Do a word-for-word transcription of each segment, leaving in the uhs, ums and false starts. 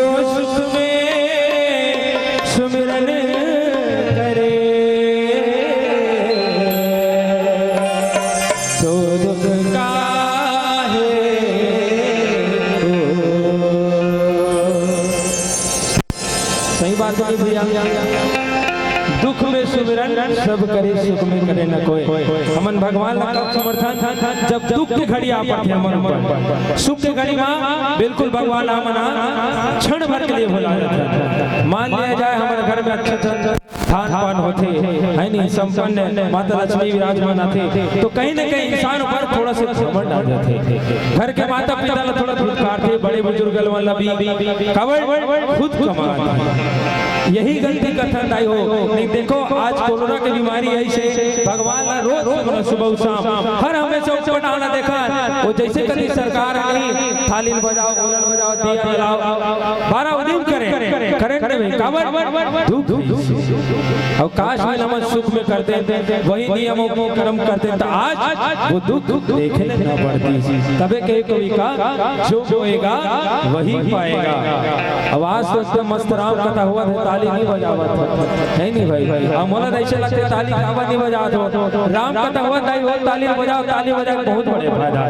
सुख में सुमिरन करे, सो दुख काहे हो। सही बात है भैया, दुख में सुमिरन सब करे, सुख में करे न कोई। हमन भगवान ला कब समर्थन, जब दुख के घड़ी आ पड़थे हमन ऊपर। सुख के घड़ी मा बिल्कुल भगवान ला मना क्षण भर के लिए भुला जाथे। मान लिया जाए, हमारे घर में अच्छा अच्छा खान पान होथे, है नहीं, संपन्न माता लक्ष्मी विराजमान आथे, तो कहीं ना कहीं इंसान ऊपर थोड़ा सा घमंड आ जाथे। घर के माता पिता ला थोड़ा धुतकारथे, बड़े बुजुर्ग मन ला भी, काबर खुद कमाथे। यही गलती करथन दाई हो। नहीं देखो, आज कोरोना के बीमारी ऐसे भगवान ला रोज सुबह, सुबह शाम हर हमेशा ऊपर डालना देखा। वो जैसे कभी सरकार नहीं, थाली बजाओ, ढोलक बजाओ, दिया जलाओ, बारह उदिम करे, करंट में काबर दुख। अवकाश में नमन सुख में करते, वही नियमों को कर्म करते, तो आज वो दुख देखे ले ना पड़ती। तबे कहे कवि का, जो बोएगा वही पाएगा। आवाज तो एकदम मस्त, राम कथा हुआ था, ताली नहीं बजावत है, है नहीं भाई? अब मोला तो ऐसे लगते ताली काबर नहीं बजात हो, राम कथा हुआ, ताली हो, ताली बजाओ, ताली बजाओ, बहुत बड़े फायदा।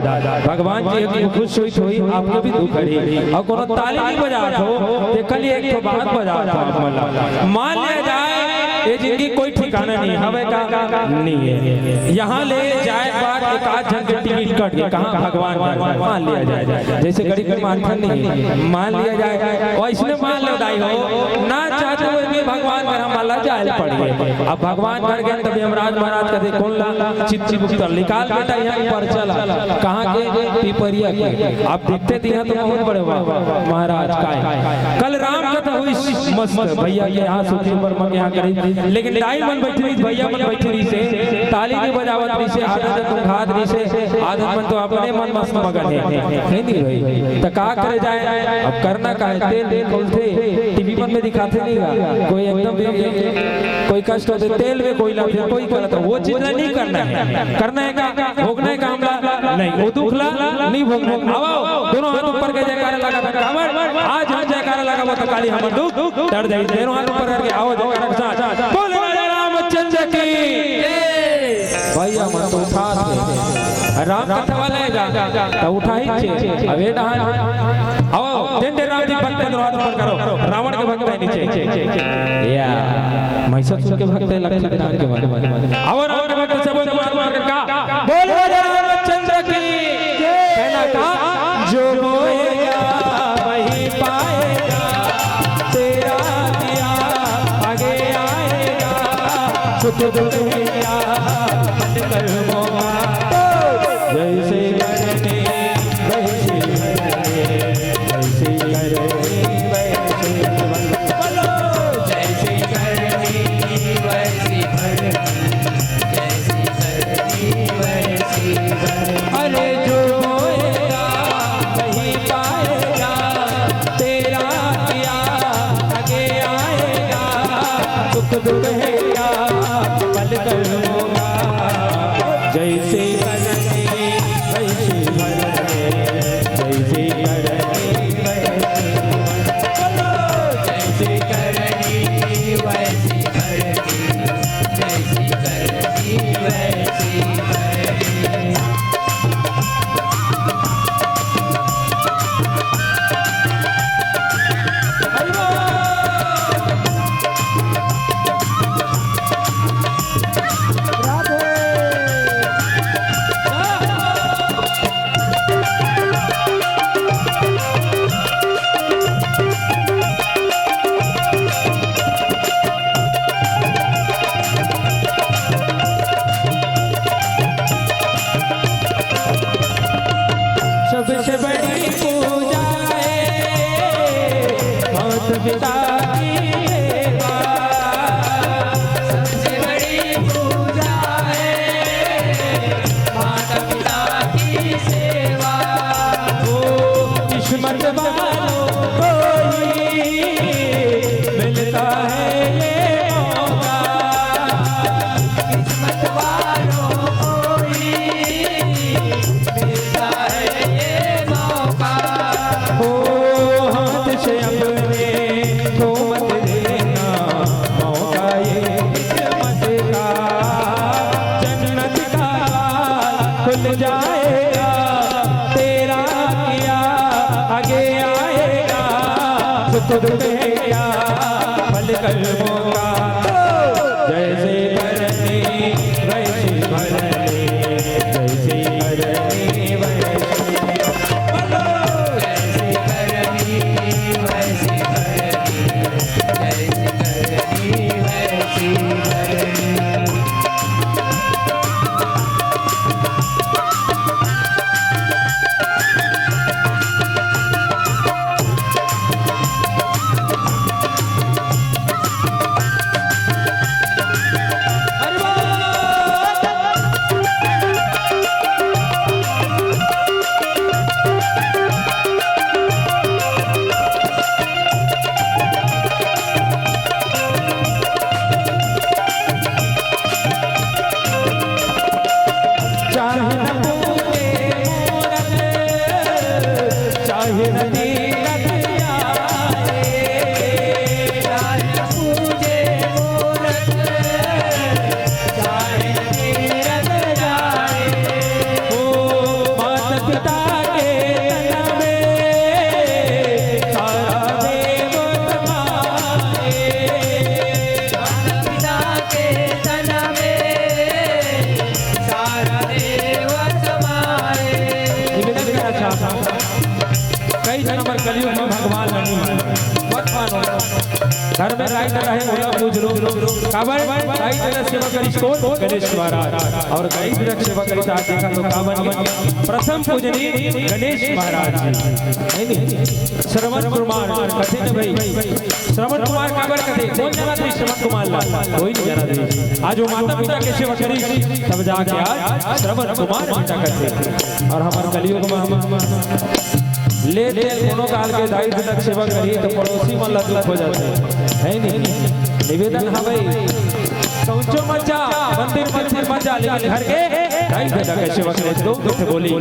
भगवान जी की खुश हुई, हुई, आपके भी दुख हरी। और कोनो ताली नहीं बजात हो, तो कल एक ठो बात बजात हो आप मन ला। मान लिया जाए, ये जिंदगी कोई ठिकाना नहीं, हवे का नहीं है। यहाँ ले जाए के बाद एक आध झन के टिकट कट गए, कहाँ? भगवान घर। मान लिया जाए, जैसे गरीब के मानथन नहीं, मान लिया जाए। और इसने मान लो दाई हो, ना चाहते हुए भी भगवान घर हमन ला जाए पड़ गए। अब भगवान घर गए तब यमराज महाराज कथे, कौन ला चित चित निकाल बेटा यहाँ पर्चा ला। कहाँ के? पिपरिया के। अब देखते तो यहाँ तो बहुत बड़े हुआ महाराज का है। कल राम कथा हुई मस्त, भैया के यहाँ सुधीर वर्मा के यहाँ करी, लेकिन दाई मन बैठी रही, भैया मन बैठी रही से ताली नहीं बजावत रही से, आधा जन घात रही से, आधा मन तो अपने मन मस्त मगन है, है नहीं भाई? तो का करे जाए, अब करना का है? तेल नहीं खोलते, टीवी मन में दिखाते नहीं गा, कोई एकदम भी कोई कष्ट होते, तेल में कोई लाते, कोई गलत हो, वो चीज ला नहीं करना है। करना है का? भोगना है का हमला? नहीं, वो दुख ला नहीं भोगना है। आओ, दोनों हाथ ऊपर के जयकारा लगा था, कावड़, आज हम जयकारा लगा, वो तो काली हमर दुख टर जाई। दोनों हाथ ऊपर करके आओ, जयकारा के साथ। बोले राजा रामचंद्र की। भैया मन तो उठा थे। राम कथा वाला है जा, तो उठा ही छे। अब ये डहान। आओ, जिन जिन राम जी भक्त हैं, दोनों हाथ ऊपर करो। रावण के भक्त है नीचे। या, महिषासुर के भक्त है, लक्ष्मी नारायण के भक्त। अब रावण के भक्त से बोल, तुम्हारा भक्त का? बोल राजा रामचंद्र की। कहना का? जो बोएगा वही पाएगा, तेरा दिया आगे आएगा, सुख दुख या कर्मों का। जैसे करनी वैसी भरनी, जैसी करनी वैसी भरनी। बोलो, जैसी करनी वैसी भरनी, जैसी करनी वैसी भरनी। अरे जो बोएगा वही पाएगा, तेरा दिया आगे आएगा, सुख दुख है या पल कर्मों का। जैसे करनी वैसी भरनी, जैसे करनी वैसी भरनी। बोलो, जैसे करनी वैसी भरनी, जैसी करनी वैसी भरनी। सबसे बड़ी पूजा है माता पिता की सेवा। सबसे बड़ी पूजा है माता पिता की सेवा। ओ किस्मत वालों को ही मिलता है ये मौका। किस्मत वालों को ही मिलता है ये मौका। ओ हाथ से अपने सुख दुख के क्या फल कर्मों का। जैसी करनी वैसी भरनी, जैसी करनी वैसी। बोलो। जैसी करनी वैसी भरनी, जैसी करनी वैसी भरनी। चाहे न पूजे मूरत, चाहे न तीरथ जाए, चाहे न पूजे मूरत, चाहे न तीरथ जाए। ओ माता पिता के तन में सारा देव समाए। माता पिता के तन में सारा देव समाए। निवेदन करना चाहता हूँ, कई झन हमर कलयुग में भगवान ल नहीं माने, मत मानो। घर में गाय धन हे, ओला पूज लो। काबर? गाय धन सेवा करिस कोन? गणेश महाराज। अउ गाय धन सेवा करिस, आज देखा तो काबर नहीं? प्रथम पूजनीय गणेश महाराज जी, हे नहीं? श्रवण कुमार कथे न भाई, श्रवण कुमार काबर कथे? कोन जानत हे श्रवण कुमार ला? कोई नहीं जानत हे। आज वो माता पिता के सेवा करिस, तब जाके आज श्रवण कुमार बेटा कथे। अउ हमर कलयुग में हम ले दे कोनो काल के दाई पिता के सेवा करिस, तो पड़ोसी मन ला दुख हो जाथे, हे नहीं? निवेदन हे भाई, शौचो मत जा, मंदिर मंदिर मत जा, लेकिन घर के दाई पिता के सेवा करे तो दुख बोली।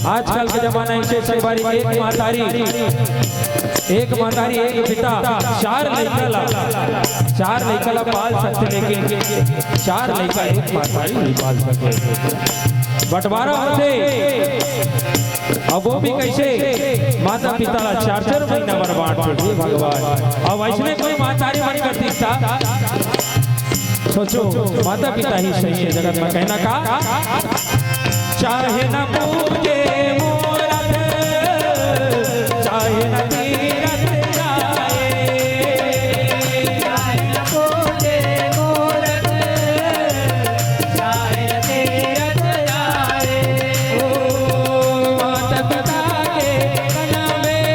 आजकल के जमाना ऐसे संगवारी, एक महतारी, एक महतारी, एक पिता, चार लइका ला, चार लइका ला पाल सकथे, लेकिन चार लइका एक महतारी नहीं पाल सके। बंटवारा होथे, अब वो भी कैसे? माता पिता ला चार चार महीना बर बांट देथे भगवान। अब ऐसने कोई महतारी मन कर दिखता, सोचो, माता पिता ही सही हे जगत में, कहना का? चाहे न पूजे मूरत, चाहे न तीरथ जाए, चाहे न पूजे मूरत, चाहे न तीरथ जाए। ओ माता पिता के तन में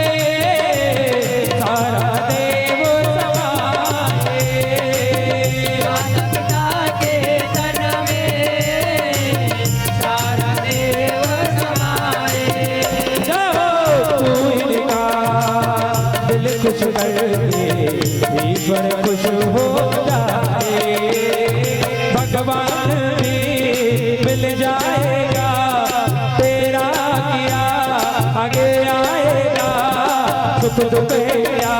सारा देव समाए। माता पिता के तन में सारा देव समाए। जाओ तू इनका दिल खुश करके ईश्वर खुश हो जाए। भगवान भी मिल जाएगा, तेरा किया आगे आएगा, सुख दुख या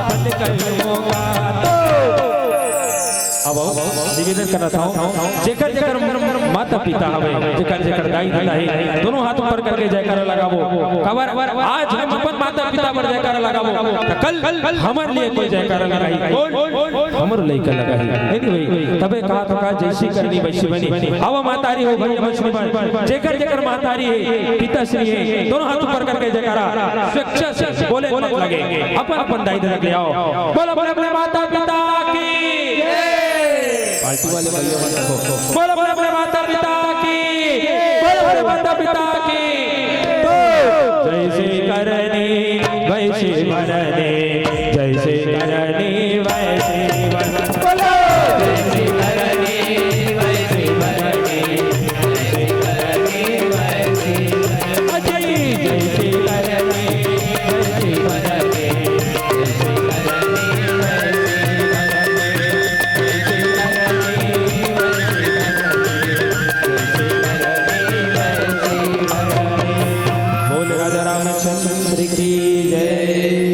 फल कर्मों का। तो अब निवेदन करना था, जेकर जेकर माता पिता हवे, जेकर जेकर दाई ददा हे, दोनों हाथ ऊपर करके जयकारा लगाबो। काबर आज हम अपन माता पिता बर जयकारा लगाबो, त कल हमर लिए कोई जयकारा लगाही। कोन? हमर लइका लगाही। Anyway, तबे कहा तो का, जैसी करनी वैसी बनी। अब महतारी हो, भैया मछली बन, जेकर जेकर महतारी हे, पिताश्री हे, दोनों हाथ ऊपर करके जयकारा स्वेच्छा से बोले, मत लगे, अपन अपन दाई ददा के ले आओ। बोलो, बोलो अपने माता पिता की। पार्टी वाले भैया मन को। बोलो, बोलो अपने माता पिता की। बोलो, बोलो माता पिता की। तो जैसी करनी वैसी भरनी, जैसी करनी वैसी भरनी। बोलो। जैसी करनी वैसी भरनी, जैसी करनी वैसी भरनी। अजय जैसी करनी वैसी भरनी, जैसी करनी वैसी भरनी। बोल राजा रामचंद्र की जय।